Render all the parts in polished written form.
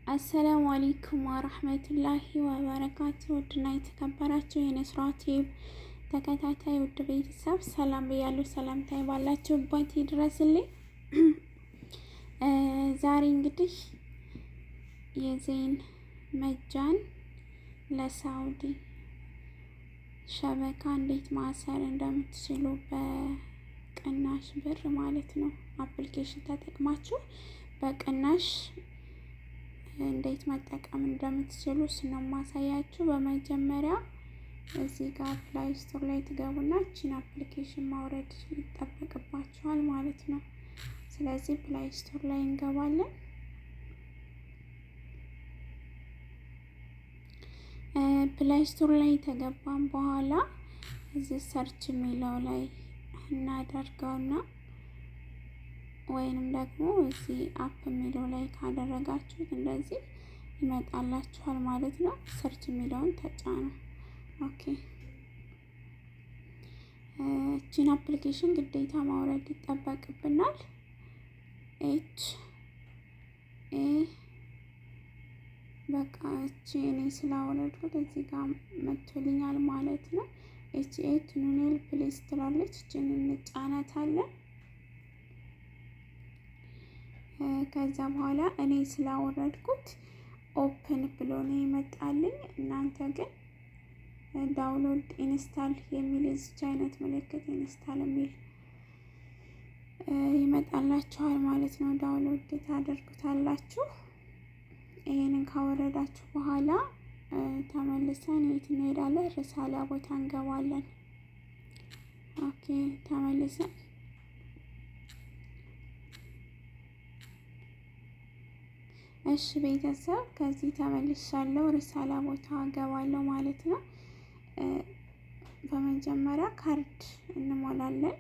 السلام عليكم ورحمة الله وبركاته። ውድና የተከበራችሁ የነስራ ቲዩብ ተከታታይ ውድ ቤተሰብ ሰላም ብያለሁ። ሰላምታዬ ባላችሁበት ይድረስልኝ። ዛሬ እንግዲህ የዜን مجان ለሳውዲ شبكة እንዴት ማሰር እንደምትችሉ በቅናሽ ብር ማለት ነው። Application ተጠቅማችሁ በቅናሽ እንዴት መጠቀም እንደምትችሉ እሱን ነው የማሳያችሁ። በመጀመሪያ እዚህ ጋር Play Store ላይ ትገቡና እቺን application ማውረድ ይጠበቅባችኋል ማለት ነው። ስለዚህ Play Store ላይ እንገባለን። Play Store ላይ ከገባን በኋላ እዚህ search የሚለው ላይ እናደርገውና ወይንም ደግሞ እዚህ app የሚለው ላይ ካደረጋችሁት እንደዚህ ይመጣላችኋል ማለት ነው። Search የሚለውን ተጫኑ። Okay፣ እቺን application ግዴታ ማውረድ ይጠበቅብናል። HA፣ በቃ እቺ እኔ ስላወረድኩት እዚህ ጋር መጥቶልኛል ማለት ነው። HA Tunnel Plus ትላለች። እችን እንጫናታለን። ከዛ በኋላ እኔ ስላወረድኩት open ብሎ ነው ይመጣልኝ። እናንተ ግን download install የሚል የዚች አይነት ምልክት install የሚል ይመጣላችኋል ማለት ነው። Download ታደርጉታላችሁ። ይህንን ካወረዳችሁ በኋላ ተመልሰን የት እንሄዳለን? رسالة ቦታ እንገባለን። Okay፣ ተመልሰን እሺ ቤተሰብ ከዚህ ተመልሻለሁ። رسالة ቦታ እገባለሁ ማለት ነው። በመጀመሪያ ካርድ እንሞላለን።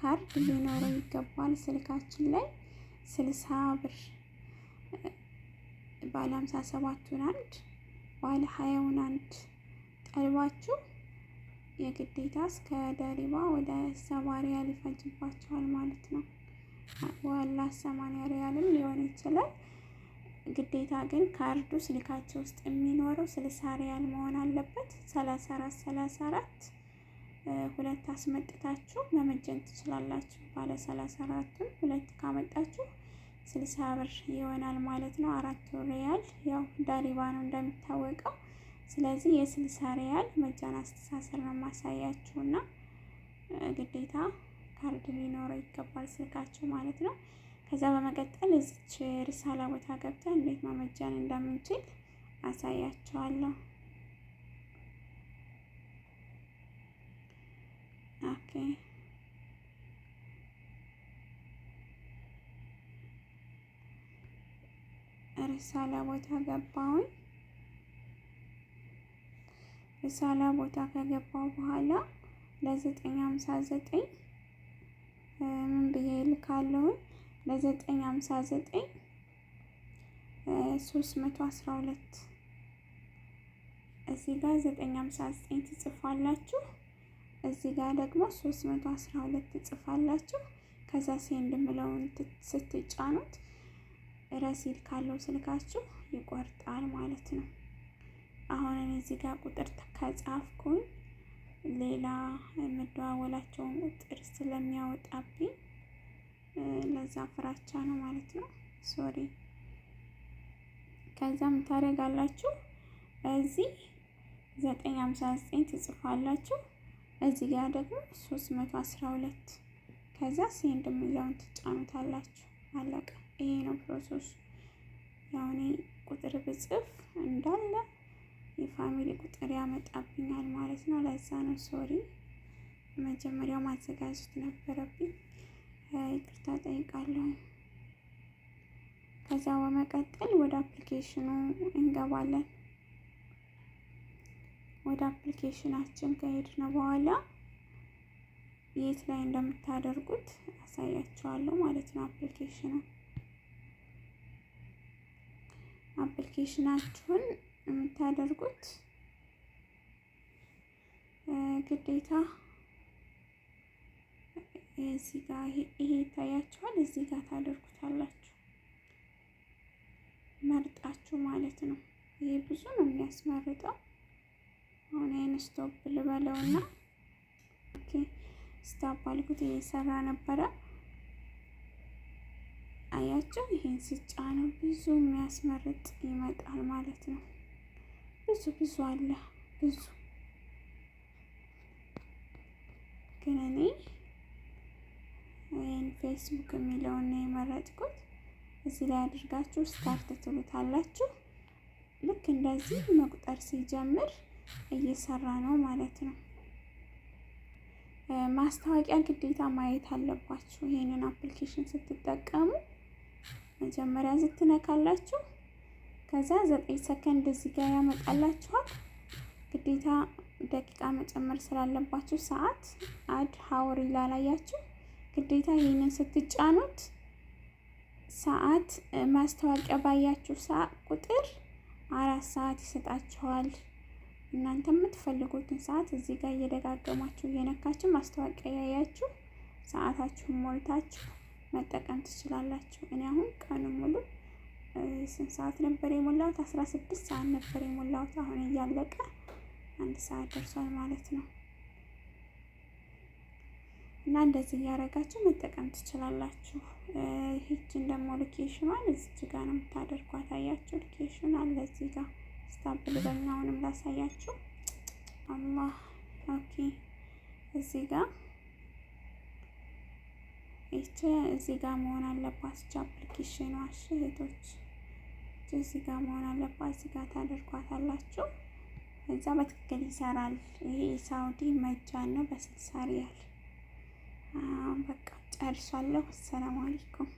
ካርድ ሊኖረው ይገባል ስልካችን ላይ 60 ብር፣ ባለ 57ቱን አንድ፣ ባለ 20ውን አንድ ጠልባችሁ የግዴታ እስከ ضريبة ወደ 70 ሪያል ይፈጅባችኋል ማለት ነው። ዋላ 80 ሪያልም ሊሆን ይችላል። ግዴታ ግን ካርዱ ስልካቸው ውስጥ የሚኖረው 60 ሪያል መሆን አለበት። 34 34 ሁለት አስመጥታችሁ መመጀን ትችላላችሁ። ባለ 34ቱን ሁለት ካመጣችሁ 60 ብር ይሆናል ማለት ነው። 4 ሪያል ያው ضريبة ነው እንደሚታወቀው። ስለዚህ የ60 ሪያል مجان አስተሳሰር ነው ማሳያችሁ እና ግዴታ ካርድ ሊኖረው ይገባል ስልካችሁ ማለት ነው። ከዛ በመቀጠል እዚች رسالة ቦታ ገብተን እንዴት መመጀን እንደምንችል አሳያችኋለሁ። Okay፣ رسالة ቦታ ገባሁኝ። رسالة ቦታ ከገባው በኋላ ለ959 ምን ብዬ ይልካለሁኝ? ለ959 312። እዚህ ጋር 959 ትጽፋላችሁ። እዚህ ጋር ደግሞ 312 ትጽፋላችሁ። ከዛ send ምለውን ስትጫኑት رصيد ካለው ስልካችሁ ይቆርጣል ማለት ነው። አሁን እኔ እዚህ ጋር ቁጥር ከጻፍኩኝ ሌላ የምደዋወላቸውን ቁጥር ስለሚያወጣብኝ ለዛ ፍራቻ ነው ማለት ነው። Sorry። ከዛም ታደርጋላችሁ እዚህ 959 ትጽፋላችሁ። እዚህ ጋር ደግሞ 312፣ ከዛ send የሚለውን ትጫኑታላችሁ። አለቀ። ይሄ ነው process ኡ። ያው እኔ ቁጥር ብጽፍ እንዳለ የ family ቁጥር ያመጣብኛል ማለት ነው። ለዛ ነው፣ sorry። መጀመሪያው ማዘጋጀት ነበረብኝ። ይቅርታ ጠይቃለሁ። ከዛ በመቀጠል ወደ application ኑ እንገባለን። ወደ application ናችን ከሄድን በኋላ የት ላይ እንደምታደርጉት አሳያችኋለሁ ማለት ነው። Application ናችሁን የምታደርጉት ግዴታ እዚህ ጋር ይሄ ይታያችኋል። እዚህ ጋር ታደርጉታላችሁ። መርጣችሁ ማለት ነው። ይሄ ብዙ ነው የሚያስመርጠው። አሁን ይሄን stop ልበለውና okay stop አልኩት። እየሰራ ነበረ። አያችሁ፣ ይሄን ሲጫነው ብዙ የሚያስመርጥ ይመጣል ማለት ነው። ብዙ ብዙ አለ ብዙ፣ ግን እኔ ይህን ፌስቡክ የሚለውን ነው የመረጥኩት። እዚህ ላይ አድርጋችሁ start ትሉታላችሁ። ልክ እንደዚህ መቁጠር ሲጀምር እየሰራ ነው ማለት ነው። ማስታወቂያ ግዴታ ማየት አለባችሁ። ይሄንን application ስትጠቀሙ መጀመሪያ ስትነካላችሁ፣ ከዛ 9 ሰከንድ እዚህ ጋር ያመጣላችኋል። ግዴታ ደቂቃ መጨመር ስላለባችሁ ሰዓት add hour ይላል። አያችሁ፣ ግዴታ ይሄንን ስትጫኑት ሰዓት ማስታወቂያ ባያችሁ ሰዓት ቁጥር 4 ሰዓት ይሰጣችኋል። እናንተ የምትፈልጉትን ሰዓት እዚህ ጋር እየደጋገማችሁ እየነካችሁ ማስታወቂያ ያያችሁ ሰዓታችሁን ሞልታችሁ መጠቀም ትችላላችሁ። እኔ አሁን ቀኑ ሙሉ ስንት ሰዓት ነበር የሞላሁት? 16 ሰዓት ነበር የሞላሁት። አሁን እያለቀ 1 ሰዓት ደርሷል ማለት ነው። እና እንደዚህ እያደረጋችሁ መጠቀም ትችላላችሁ። ይህችን ደግሞ location ኗን እዚች ጋር ነው የምታደርጓት። አያችሁ፣ location አለ እዚህ ጋር። Stop ልበልና አሁንም ላሳያችሁ። አላህ፣ okay፣ እዚህ ጋር ይቺ እዚህ ጋር መሆን አለባት። ይቺ application ኗ፣ እሺ እህቶች፣ እዚህ ጋር መሆን አለባት። እዚህ ጋር ታደርጓታላችሁ። እዛ በትክክል ይሰራል። ይሄ የሳውዲ مجان ነው በ60 ሪያል። በቃ ጨርሻለሁ። አሰላሙ አለይኩም።